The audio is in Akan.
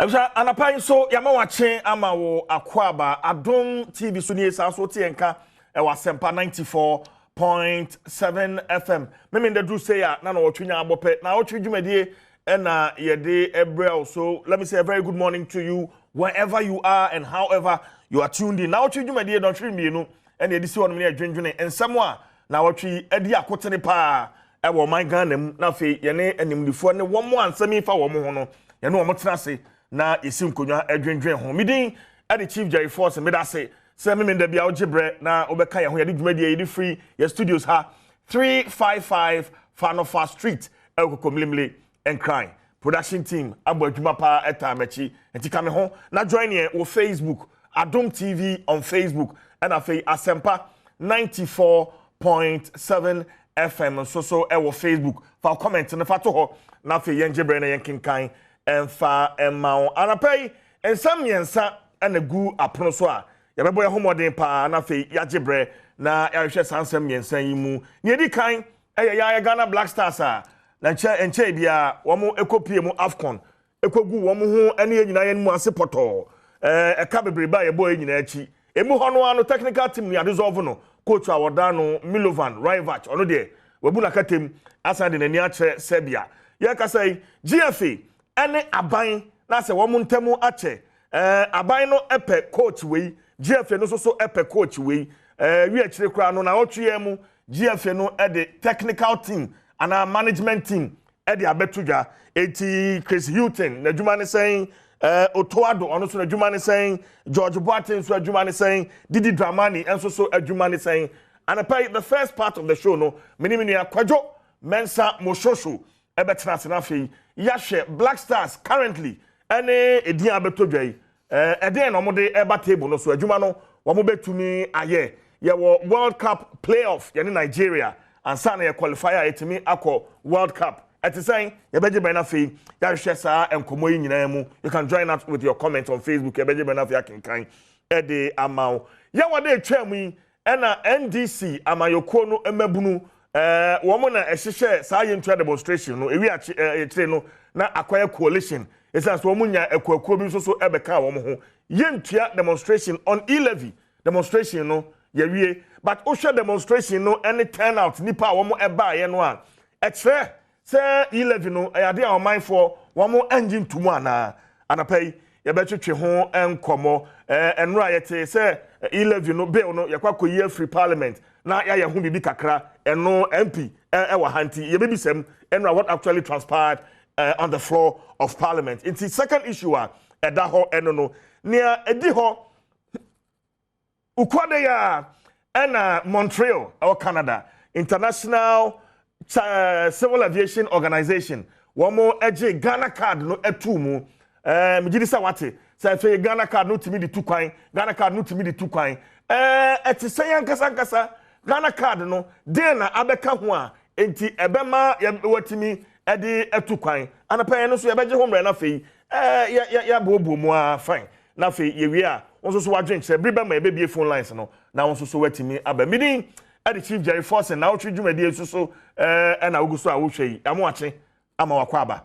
Ɛbisa anapa yi nso yɛama wakye ama wo akwaaba Adom TV so nie. Saa so te yɛn ka ɛwɔ Asɛmpa 94.7 FM. Meme ndaduru sei a na wɔtwe nya abɔpɛ na wɔtwe dwumadie ɛna yɛde ɛbrɛ wo. So let me say a very good morning to you wherever you are and however you are tuned in. Na wɔtwe dwumadie dɔnhwere 2 ɛna yɛde si hɔ nom ne yɛdwendwene nsɛm a na wɔtwe adi akotene paa ɛwɔ ɔman Ghana mu. Na afei yɛne animdifoɔ ne wɔn a nsɛm yi fa wɔn ho no, yɛne wɔn tena ase na yɛsi nkonnwa adwendwen ho. Medin ɛde Chief Jerry Force. Meda ase sɛ meme da bia wogye berɛ na wobɛka yɛn ho. Yɛde dwumadie yɛde firi yɛ studios ha, 355 Fanofa Street, ɛwɔ Kokomlimli, Nkran. Production team abɔ adwuma paa ɛtaa m'akyi, nti ka me ho na join yɛn wɔ Facebook, Adom TV on Facebook, ɛna afei Asɛmpa 94.7 FM nso so ɛwɔ Facebook. Fa comment no fa to hɔ na afei yɛn gye berɛ na yɛn kenkan ɛmfa ɛma wo. Anapa yi nsɛm 3 ɛna gu apono so a yɛbɛbɔ yɛn ho mmɔden paa na afei yɛagye berɛ na yɛahwehwɛ saa nsɛm 3 yi mu. Nea ɛdi kan ɛyɛ yɛayɛ Ghana Black Stars a na nkyɛn nkyɛn biara wɔn ɛkɔpie mu AFCON, ɛkɔgu wɔn ho ɛne yɛn nyinaa yɛn mu ase pɔtɔɔ. Ɛka bebrebe a yɛbɔ yɛn nyinaa akyi emu hɔ no ano, technical team ni adissolve no. Coach a wɔda no Milovan Rajevac, ɔno deɛ wabu n'akatam asan de n'ani akyerɛ Serbia. Yɛkasa yi, GFA ɛne aban na sɛ wɔn ntam akyɛ. Aban no ɛpɛ coach wei, GFA no nso so ɛpɛ coach wei. Wi akyire koraa no na ɔtwe yɛn mu, GFA no ɛde technical team anaa management team ɛde abɛto dwa. Eti Chris Hughton n'adwuma ne sɛn? Otto Addo, ɔno nso n'adwuma ne sɛn? George Boateng nso adwuma ne sɛn? Didi Dramani nso so adwuma ne sɛn? Anapa yi, the first part of the show no, mene me nua Kwadwo Mensa Moshosho ɛbɛtena ase na afei yɛahwɛ Black Stars currently ɛne edin a abɛtɔ dwa yi. Ɛdeɛn na wɔde ɛba table no so? Adwuma no wɔn bɛtumi ayɛ? Yɛwɔ World Cup playoff, yɛne Nigeria ansa na yɛ qualify a yɛtumi akɔ World Cup. Ɛte sɛn? Yɛbɛgye bɛn na afei yɛahwehwɛ saa nkɔmmɔ yi nyinaa mu. You can join us with your comment on Facebook. Yɛbɛgye bɛn na afei akenkan ɛde ama wo. Yɛwɔ de etwa mu yi ɛna NDC amayɔkuo no mmabunu wɔn na ɛhyehyɛ saa yɛntua demonstration no. Ewi akyi akyire no na akɔyɛ coalition, esan so wɔn nya akuakuo bi nso so ɛbɛka wɔn ho. Yɛntua demonstration on e-levy demonstration no yɛwie, but wohwɛ demonstration no ɛne turnout, nipa a wɔn ɛbaayɛ no a, ɛkyerɛ sɛ e-levy no ɛyɛ adeɛ a ɔmanfoɔ wɔn ɛngye ntomu anaa? Anapa yi yɛbɛtwetwe ho nkɔmɔ. Ɛnora yɛte sɛ e-levy no bill no yɛkɔ akɔyi afiri Parliament na yɛayɛ ho biribi kakra. Ɛno MP ɛwɔ ha nti yɛbɛbisɛm ɛnora what actually transpired on the floor of Parliament. Nti second issue a ɛda hɔ ɛno no, nea ɛdi hɔ ukwade a ɛna Montreal ɛwɔ Canada, International Civil Aviation Organization, wɔn gye Ghana Card no ɛtu mu. Megye di sɛ wate sɛ afei Ghana Card no tumi de tu kwan. Ghana Card no tumi de tu kwan. Ɛte sɛ yɛn nkasa nkasa Ghana Card no den na abɛka ho a nti ɛbɛma yɛ wɔtumi ɛde ɛtu kwan. Anapa yɛn no nso yɛbɛgye ho mmerɛ na afei yɛ yɛ yɛaboaboa mu a fine. Na afei yɛwie a, wɔn nso so wadwen kyerɛ bere bɛma yɛbɛbie phone lines no na wɔn nso so watumi aba. Midin ɛde Chief Jerry Forson na wɔtwe dwumadie nso so ɛna wogu so a wohwɛ yi. Ɛmo akye ama wakɔ aba.